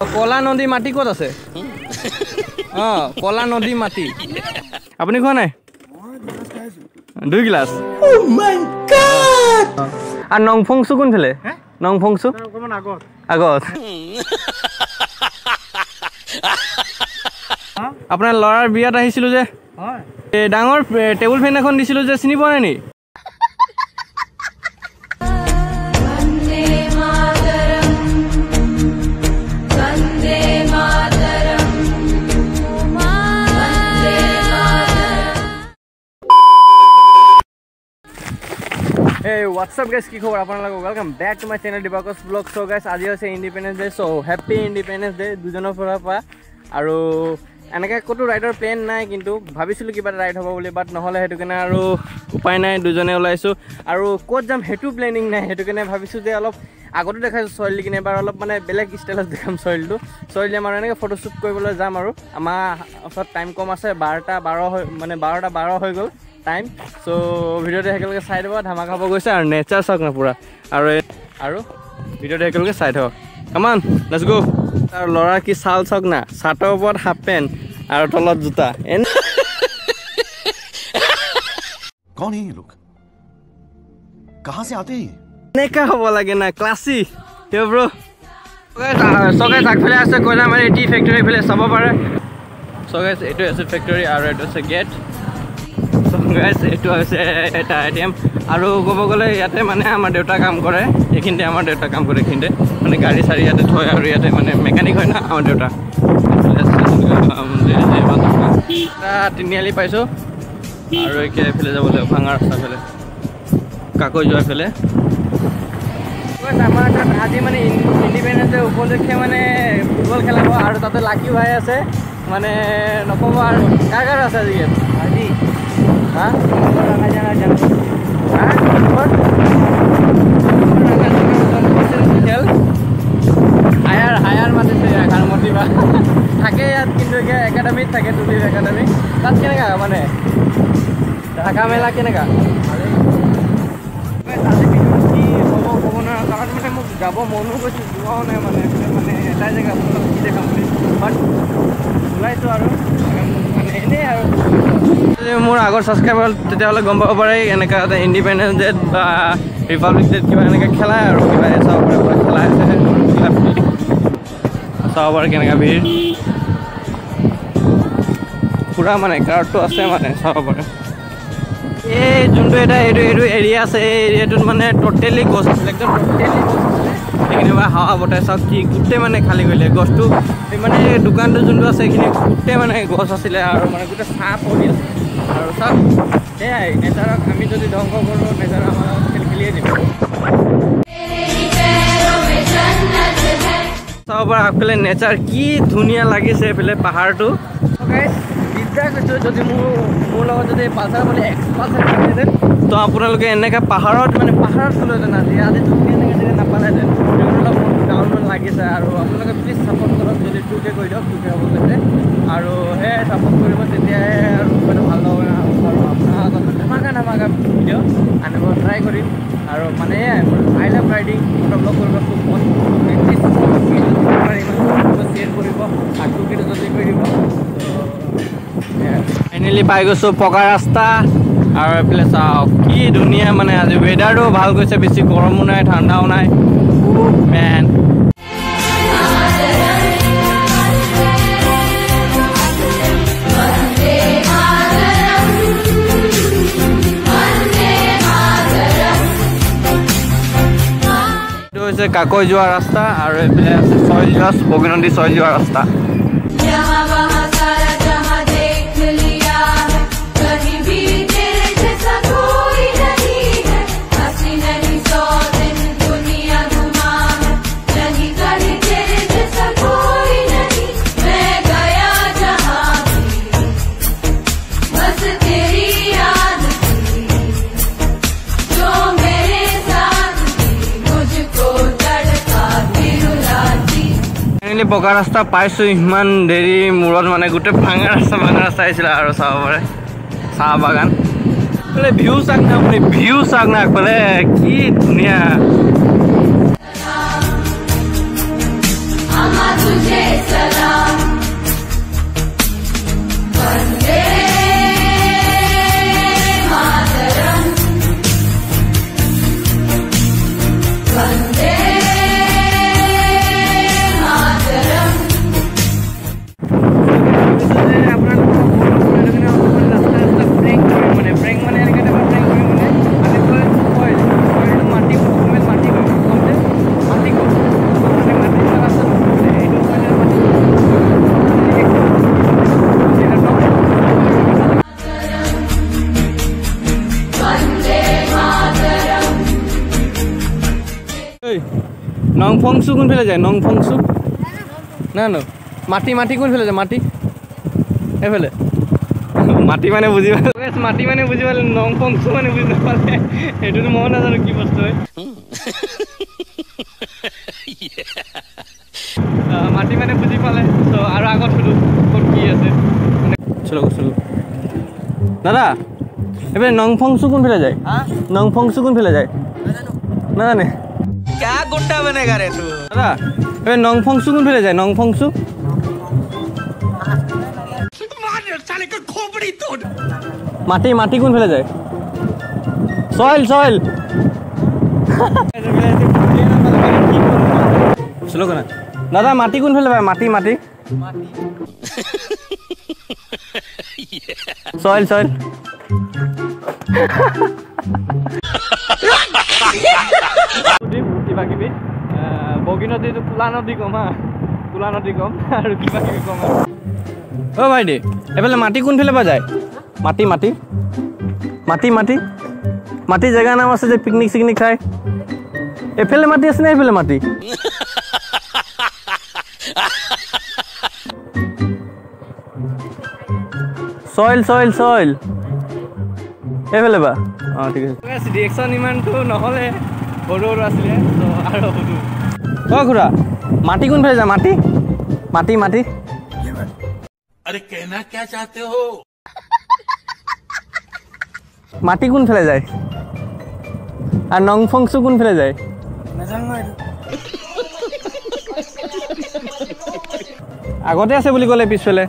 কলা নদী মাটি ক'ত আছে? অঁ, কলা নদী মাটি আপুনি খোৱা নাই? 2 গিলাচ। আৰু নংফংচু কোনফালে? নংফংচু আগত। আপোনাৰ ল'ৰাৰ বিয়াত আহিছিলোঁ যে, এই ডাঙৰ টেবুল ফেন এখন দিছিলোঁ যে, চিনি পোৱা নাই নি? Hey, what's up guys, কি খবৰ আপোনালোকৰ? Welcome back to my channel Dibakar's vlog. So guys, আজি হৈছে independence day. So happy independence day দুজনৰ পৰা। আৰু এনেকৈ ক'তো ৰাইডৰ প্লেন নাই, কিন্তু ভাবিছিলোঁ কিবা এটা ৰাইড হ'ব বুলি, বাট নহ'লে, সেইটো কাৰণে আৰু উপায় নাই, দুজনে ওলাইছোঁ। আৰু ক'ত যাম সেইটো প্লেনিং নাই, সেইটো কাৰণে ভাবিছোঁ যে অলপ আগতো দেখাইছোঁ চইল কিনে, এবাৰ অলপ মানে বেলেগ ষ্টাইলত দেখাম চইলটো। চইল যাম আৰু এনেকৈ ফটোশ্বুট কৰিবলৈ যাম। আৰু আমাৰ ওচৰত টাইম কম আছে, 12টা 12 হৈ মানে 12টা 12 হৈ গ'ল টাইম। চ' ভিডিঅ'টো একেলগে চাই দিব, ধামাকা হ'ব গৈছে। আৰু নেচাৰ চাওক না পূৰা, আৰু ভিডিঅ'টো একেলগে চাই থাকক। কামান, let's গ'। আৰু ল'ৰা কি চাল চাওক না, চাৰ্টৰ ওপৰত হাফ পেণ্ট আৰু তলত জোতা। এনে कौन है ये लोग, कहां से आते हैं? এনেকা হ'ব লাগে না, ক্লাছী তেওঁ ব্ৰ। চগাই আগফালে আছে কয়লামাৰী টি ফেক্টৰী, এইফালে চাব পাৰে। চগাই এইটো আছে ফেক্টৰী আৰু এইটো আছে গেট। গাইছ, এইটো হৈছে এটা এ.টি.এম। আৰু ক'ব গ'লে ইয়াতে মানে আমাৰ দেউতা কাম কৰে, এইখিনিতে আমাৰ দেউতা কাম কৰে। এইখিনিতে মানে গাড়ী চাড়ী ইয়াতে থয় আৰু ইয়াতে মানে মেকানিক হয় না আমাৰ দেউতা। এটা তিনিআলি পাইছোঁ আৰু এতিয়া এইফালে যাব লাগিব, ভাঙা ৰাস্তাৰ ফালে, কাকৈ যোৱাৰ ফালে। আমাৰ তাত আজি মানে ইণ্ডিপেণ্ডেঞ্চ ডে উপলক্ষে মানে ফুটবল খেলাব আৰু তাতে লাকি ভাই আছে, মানে নক'ব আৰু। কাৰ কাৰ আছে আজি গেম? আজি হা খেল হায়াৰ হায়াৰ মাতিছে, এঘাৰমতি বা থাকে ইয়াত, কিন্তু এতিয়া একাডেমিত থাকে, তুলিৰ একাডেমি। তাত কেনেকা মানে থাকা মেলা কেনেকা? আজি কি হ'ব ক'ব নোৱাৰো, কাৰণ মানে মোক যাব মনো গৈছে, যোৱাও নাই। মানে মানে এটাই জেগা আপোনালোক কি দেখাম বুলি, বাট ওলাইছোঁ আৰু মানে এনেই। আৰু মোৰ আগৰ ছাবস্ক্ৰাইবাৰ তেতিয়াহ'লে গম পাব পাৰে, এনেকুৱা এটা ইণ্ডিপেণ্ডেঞ্চ ডেত বা ৰিপাব্লিক ডেত কিবা এনেকৈ খেলাই আৰু কিবা চাব পাৰে, পূৰা খেলাই আছে। চাব পাৰে কেনেকুৱা ভিৰ পূৰা, মানে ক্ৰাউডটো আছে, মানে চাব পাৰে। এই যোনটো এটা এইটো এৰিয়া আছে, এই এৰিয়াটোত মানে ট'টেলি গছ আছিলে, একদম ট'টেলি গছ আছিলে। সেইখিনি হাৱা বতাহ চাওক কি গোটেই মানে খালী কৰিলে গছটো। এই মানে দোকানটো যোনটো আছে, এইখিনি গোটেই মানে গছ আছিলে আৰু মানে গোটেই ছাঁ পৰি আছে। আৰু চাওক, সেয়াই নেচাৰক আমি যদি ধ্বংস কৰোঁ, নেচাৰ আমাৰ লগত খেল খেলিয়ে দিব। চাব পৰা আগফালে নেচাৰ কি ধুনীয়া লাগিছে, এইফালে পাহাৰটো। দিগদাৰ কৈছোঁ, যদি মোৰ লগত যদি পালচাৰ বুলি এক্স পালচাৰ থাকিলেহেঁতেন, তো আপোনালোকে এনেকৈ পাহাৰত মানে পাহাৰত গ'লোহেঁতেন আজি। আজি এনেকৈ চাগে নাপালেহেঁতেন। অলপ ডাউন লাগিছে। আৰু আপোনালোকে প্লিজ ছাপৰ্ট কৰক, যদি 2K কৰি দিয়ক, 2K হ'ব গৈছে। আৰু সেয়াই ছাপৰ্ট কৰিব, তেতিয়াহে আৰু মানে ভাল হ'ব। আৰু আপোনাৰ আগত ধামাকা ধামাকা ভিডিঅ' আনিব ট্ৰাই কৰিম। আৰু মানে এয়াই, মোৰ I love riding, moto vlog কৰিব খুব মন। প্লিজ শ্বেয়াৰ কৰিব আৰু 2Kটো জলদি কৰি দিব। ফাইনেলি পাই গৈছোঁ পকা ৰাস্তা। আৰু এইফালে চাওক কি ধুনীয়া, মানে আজি ৱেডাৰটো ভাল গৈছে, বেছি গৰমো নাই, ঠাণ্ডাও নাই, মেন। এইটো হৈছে কাকৈ যোৱা ৰাস্তা আৰু এইফালে আছে চইল যোৱা, বগীনদী চইল যোৱা ৰাস্তা। यहाँ वहाँ सारा जहाँ देख लिया है, कहीं भी तेरे जैसा कोई नहीं है। हंसी नहीं 100 दिन दुनिया घुमा है, नहीं कहीं तेरे जैसा कोई नहीं। मैं गया जहाँ भी, बस तेरी याद थी जो मेरे साथ थी, मुझको तड़पाती रुलाती। ফাইনেলি পকা ৰাস্তা পাইছোঁ ইমান দেৰি মূৰত, মানে গোটেই ভাঙা ৰাস্তা, ভাঙা ৰাস্তা আহিছিলে। আৰু চাব পাৰে চাহ বাগান, ভিউ চাওক না আপুনি, ভিউ চাওক না আগফালে কি ধুনীয়া। আমার तुझे सलाम। वंदे मातरम, वंदे मातरम। নংফংচু কোনফালে যায়? নংফংচু না ন মাটি মাটি কোনফালে যায়? মাটি এইফালে মাটি মানে বুজি পালে, মাটি মানে বুজি পালে, নংফংচু মানে বুজি নাপালে। সেইটোতো ময়ো নাজানো কি বস্তু হয়। মাটি মানে বুজি পালে। চ' আৰু আগত সুধো ক'ত কি আছে। চলো চলো দাদা, এইফালে নংফংচু কোনফালে যায়? নংফংচু কোনফালে যায় নাজানে? क्या गुंडा बनेगा रे तू? দাদা, এই নংফংচু কোনফালে যায়? নংফংচু মাটি মাটি কোনফালে যায়? চইল চইল চলো না দাদা, মাটি কোনফালে পায়? মাটি মাটি চইল চইল। কিবা কিবি বগী নদীটো কোলা নদী কম, হা কোলা নদী কম আৰু কিবা কিবি কম। অ' ভাইটি, এইফালে মাটি কোনফালে পৰা যায়? মাটি মাটি মাটি মাটি মাটি জেগাৰ নাম আছে যে পিকনিক চিকনিক খায়। এইফালে মাটি আছে নে এইফালে মাটি? চইল চইল চইল এইফালে বা। অঁ ঠিক আছে। ৰিয়েকশ্যন ইমানটো নহ'লে, সৰু সৰু আছিলে আৰু সুধো। অ' খুৰা, মাটি কোনফালে যায়? মাটি মাটি মাটি। আৰে কেনা ক্যা চাহতে হো? মাটি কোনফালে যায় আৰু নংফংচু কোনফালে যায়? আগতে আছে বুলি ক'লে পিছফালে।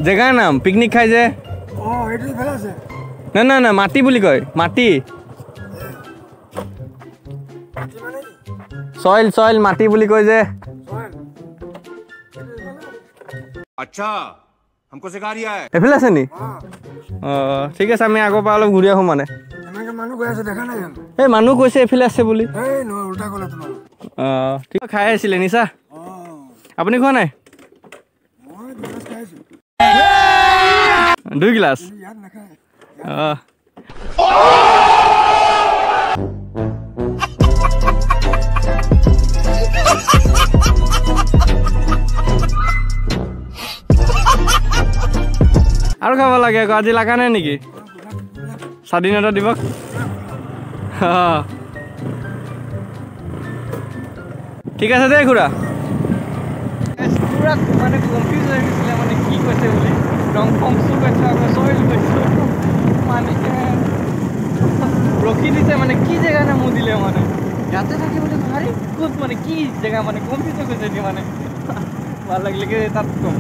জেগাৰ নাম পিকনিক খাই যে। না না না, মাটি বুলি কয়, মাটি। চইল চইল মাটি বুলি কয় যে। আচ্ছা, हमको सिखा रिया है। এইফালে আছে নি? অঁ ঠিক আছে, আমি আগৰ পৰা অলপ ঘূৰি আহোঁ। মানে এই মানুহ কৈছে এইফালে আছে বুলি। অঁ ঠিক, খাই আছিলে নিচা। আপুনি খোৱা নাই? 2 গিলাচ। অঁ আৰু খাব লাগে আকৌ। আজি লগা নাই নেকি স্বাধীনতা দিৱস? অঁ ঠিক আছে দেই খুৰা। পুৰা মানে কনফিউজ হৈ গৈছিলে, মানে কি কৈছে বুলি। নংফংচু কৈছোঁ আকৌ চইল কৈছোঁ, মানে ৰখি দিছে। মানে কি জেগা নামো দিলে, মানে ইয়াতে থাকি বুলি আৰে ক'ত, মানে কি জেগা, মানে কনফিউজ হৈ গৈছে এতিয়া। মানে ভাল লাগিলে তাত কম।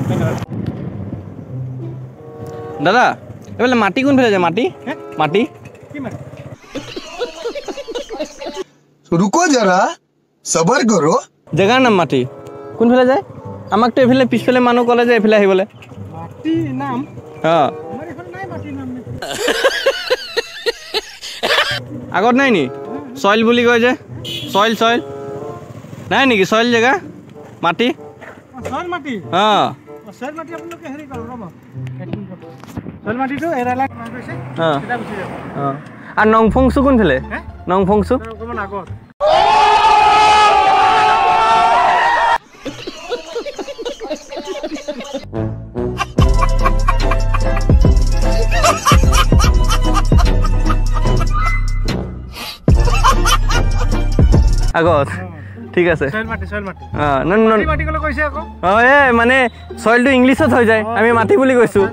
দাদা, এইফালে মাটি কোনফালে যায়? মাটি মাটি रुको जरा, सबर करो। জেগাৰ নাম মাটি কোনফালে যায়? আমাকতো এইফালে পিছফালে মানুহ ক'লে যে এইফালে আহিবলৈ। অঁ আগত নাই নি? চইল বুলি কয় যে, চইল চইল নাই নেকি? চইল জেগা মাটি। অঁ আৰু নংফংচু কোনফালে? নংফংচু আগত। ঠিক আছে। অঁ এই মানে চইলটো ইংলিছত হৈ যায়, আমি মাটি বুলি কৈছোঁ।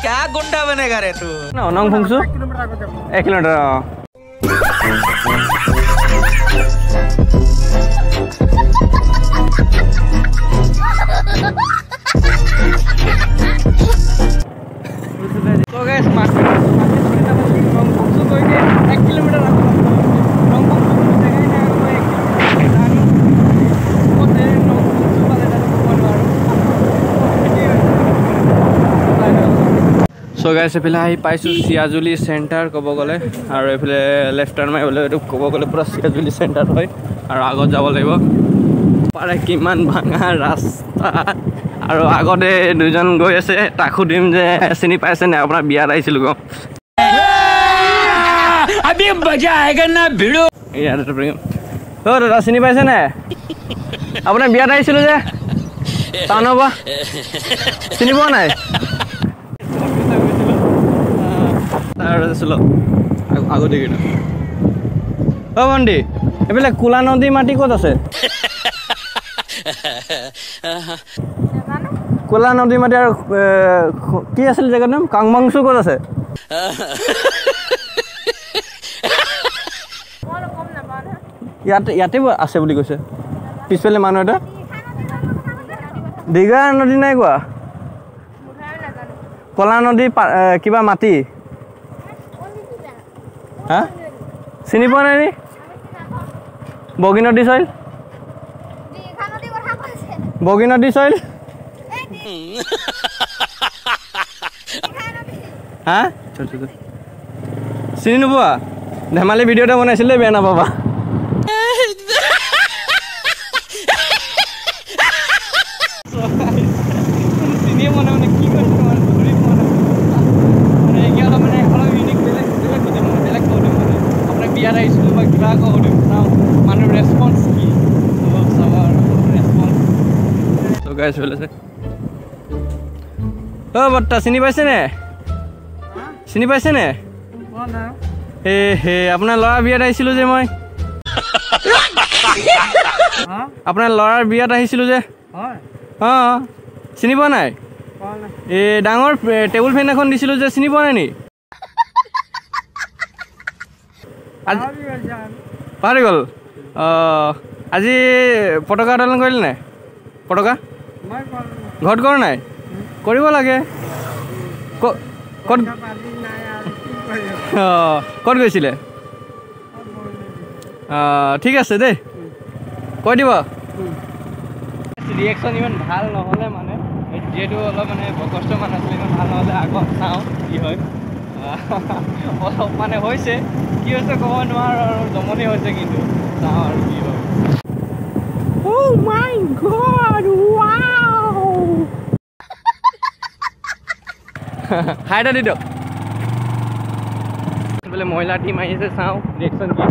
क्या गुंडा बनेगा रे तू? নংফংচু 1 কিলোমিটাৰ। অঁ So guys, মাটি ৰংপুকচু গৈকে 1 কিলোমিটাৰ আগত ৰংপুকচু কোনো জেগাই নাই আৰু 1 কিলোমিটাৰ জানো ক'ত ৰংপুকচু পালে জানো ক'ব নোৱাৰোঁ। চ' গাইছ, এইফালে আহি পাইছোঁ চিয়াজুলি চেণ্টাৰ ক'ব গ'লে, আৰু এইফালে লেফ্ট টাৰ্ণ মাৰিবলৈ এইটো ক'ব গ'লে পূৰা চিয়াজুলি চেণ্টাৰ হয়, আৰু আগত যাব লাগিব। পাৰে কিমান ভাঙা ৰাস্তা, আৰু আগতে দুজন গৈ আছে, তাক সুধিম যে চিনি পাইছে নাই, আপোনাৰ বিয়াত আহিছিলোঁ গম। অ' দাদা চিনি পাইছে নাই? আপোনাৰ বিয়াত আহিছিলোঁ যে টাউনৰ পৰা, চিনি পোৱা নাই? আগতে কিন্তু অ' ভণ্টি, এইবিলাক কোলা নদী মাটি ক'ত আছে? কোলা নদী মাটি আৰু কি আছিল জেগাৰ নাম? কাংবাংচু ক'ত আছে? ইয়াতে ইয়াতে আছে বুলি কৈছে পিছফালে মানুহ এটা। দীঘা নদী নাই কোৱা, কলা নদী কিবা মাটি, হা চিনি পোৱা নাই নি? বগী নদী চইল, বগী নদী চইল, হা চিনি নোপোৱা? ধেমালি ভিডিঅ' এটা বনাইছিলে, বেয়া নাপাবা। চিনিয়ে পোৱা নাই মানে কি কৈছে, ধৰি পোৱা নাই মানে। এতিয়া অলপ মানে অলপ ইউনিক বেলেগ বেলেগ সুধিম মানে, বেলেগ সুধিম মানে, আপোনাক বিয়াত আহিছিলোঁ বা কিবা আকৌ সুধিম, চাওঁ মানুহৰ ৰেচপঞ্চ কি চাব আৰু ৰেচপঞ্চ। চ' গাইছ, আছে অ' বৰ্তা, চিনি পাইছেনে? চিনি পাইছেনে? হে হে, আপোনাৰ ল'ৰাৰ বিয়াত আহিছিলোঁ যে মই, আপোনাৰ ল'ৰাৰ বিয়াত আহিছিলোঁ যে। অঁ, চিনি পোৱা নাই? এই ডাঙৰ টেবুল ফেন এখন দিছিলোঁ যে, চিনি পোৱা নাই নি? পাহৰি গ'ল। অঁ, আজি পতাকা উত্তোলন কৰিলে নাই? পতাকা ঘৰত কৰা নাই? কৰিব লাগে। ক'ত অঁ, ক'ত গৈছিলে? অঁ, ঠিক আছে দেই, কৈ দিব। ৰিয়েকশ্যন ইমান ভাল নহ'লে মানে, যিহেতু অলপ মানে বয়সস্থ মানুহ আছিলে, ইমান ভাল নহ'লে। আগত চাওঁ কি হয়, অলপ মানে হৈছে, কি হৈছে ক'ব নোৱাৰোঁ আৰু, জমনি হৈছে কিন্তু চাওঁ আৰু কি হয়। Oh my God, wow! হাই এটা দি দিয়ক। বোলে মহিলা টিম আহিছে, চাওঁ ৰিয়েকশ্যন কি।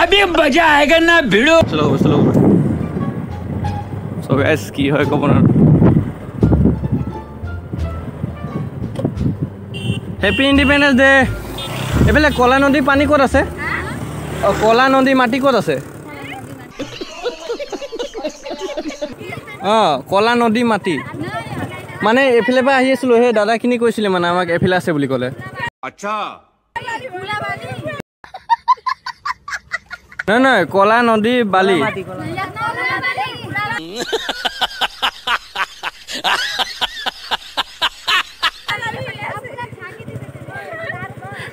अभी मजा आएगा ना भिड़ो। চলো চলো। চ' গাইছ, কি হয় ক'ব নোৱাৰোঁ। Happy independence day. এইফালে কলা নদীৰ পানী ক'ত আছে? অঁ, কলা নদী মাটি ক'ত আছে? অঁ, কলা নদী মাটি মানে এইফালে পৰা আহি আছিলোঁ, সেই দাদাখিনি কৈছিলে মানে আমাক এইফালে আছে বুলি ক'লে। আচ্ছা, নহয় নহয়, কলা নদী বালি।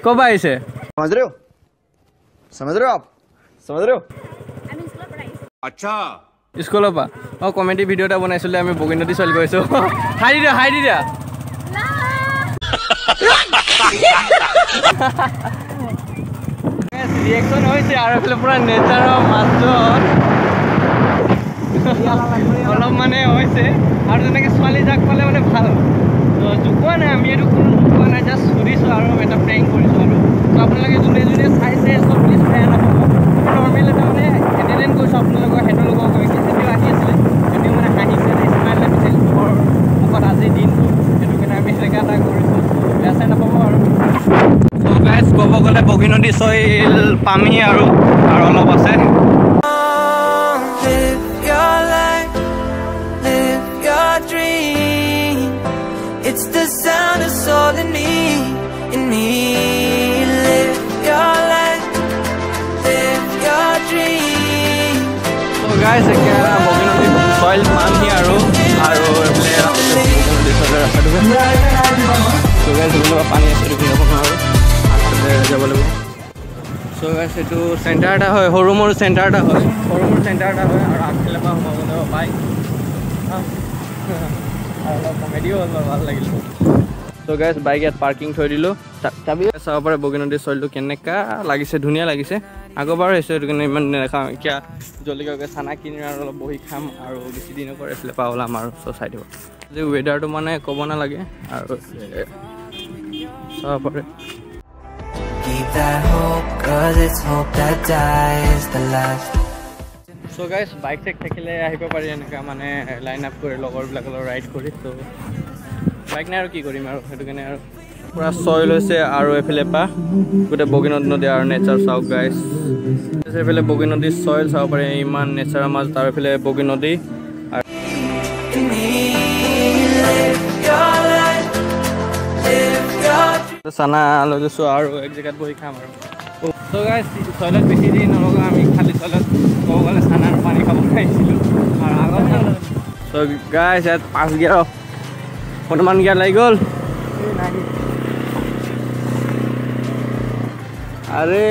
ক'ৰ পৰা আহিছে? समझ रहे हो, समझ रहे हो आप, समझ रहे हो? আচ্ছা, স্কুলৰ পৰা। অঁ, কমেডি ভিডিঅ' এটা বনাইছিলোঁ আমি, বগী নদী চলি গৈছোঁ। হাই দি দিয়া, হাই দি দিয়া। ৰিয়েকশ্যন হৈছে আৰু এইফালে পূৰা নেচাৰৰ মাজত অলপ মানে হৈছে, আৰু তেনেকৈ ছোৱালী জাক পালে মানে ভাল। জোকোৱা নাই আমি, এইটো কোনো জোকোৱা নাই, জাষ্ট সুধিছোঁ আৰু এটা প্ৰেংক কৰিছোঁ আৰু। ত' আপোনালোকে যোনে যোনে চাইছে চ' প্লিজ বেয়া নাপাব, নৰ্মেল এটা মানে এণ্টাৰটেইন কৰিছোঁ আপোনালোকক, সিহঁতৰ লগত সিহঁতেও আহি আছিলে, সিহঁতেও মানে হাঁহিছে, স্মাইল বিচাৰিছে চবৰ মুখত আজিৰ দিনটো, সেইটো কাৰণে আমি সেনেকুৱা এটা কৰিছোঁ, বেয়া চেয়া নাপাব আৰু। চ' গাইজ, ক'ব গ'লে বগী নদী চইল পামেই আৰু, আৰু অলপ আছে। Live your life, live your dream. It's the sound of soul in me, in me. গাইছ, এতিয়া বগীনদী চইল পামহি আৰু আৰু এইফালে বগীনদী চইলৰ ৰাস্তাটো। চ' গাইছ, এইফালে পৰা পানী আছে, এইটো যাব নোৱাৰোঁ, আগফালে যাব লাগিব। চ' গাইছ, এইটো চেণ্টাৰ এটা হয়, সৰু মৰু চেণ্টাৰ এটা হয়, সৰু মৰু চেণ্টাৰ এটা হয় আৰু আগফালৰ পৰা সোমাব যাব বাইক আৰু অলপ কমেডিও হ'ল বাৰু, ভাল লাগিল। চ' গাইছ, বাইক ইয়াত পাৰ্কিং থৈ দিলোঁ। চাবি চাব পাৰে বগীনদী চইলটো কেনেকুৱা লাগিছে, ধুনীয়া লাগিছে। আগৰবাৰো আহিছোঁ, সেইটো কাৰণে ইমান নেদেখাওঁ। এতিয়া জলদিকৈ চানা কিনিম আৰু অলপ বহি খাম আৰু বেছি দিনৰ পৰা এইফালে পৰা ওলাম আৰু। চ' চাই দিব যে ৱেডাৰটো মানে ক'ব নালাগে আৰু চাব পাৰে। Keep that hope, 'cause it's hope that dies the last. So guys, bike চাইক থাকিলে আহিব পাৰি এনেকুৱা মানে লাইন আপ কৰি লগৰবিলাকৰ লগত ৰাইড কৰি। চ' বাইক নাই আৰু কি কৰিম আৰু, সেইটো কাৰণে আৰু পূৰা চইল হৈছে আৰু এইফালে পৰা গোটেই বগীনদী নদী আৰু নেচাৰ চাওক গাইছ। এইফালে বগীনদী চইল চাব পাৰে, ইমান নেচাৰৰ মাজত আৰু এইফালে Boginadi. Me, live your life, live your চানা লৈ গৈছোঁ আৰু এক জেগাত বহি খাম আৰু। চ' গাইছ, চইলত বেছি দেৰি নলগাওঁ আমি, খালি চইলত ক'ব গ'লে চানা আৰু পানী খাব আহিছিলোঁ আৰু আগত। চ' গাইছ, ইয়াত 5 গিয়াৰ হনুমান গিয়াৰ লাগি গ'ল। আৰে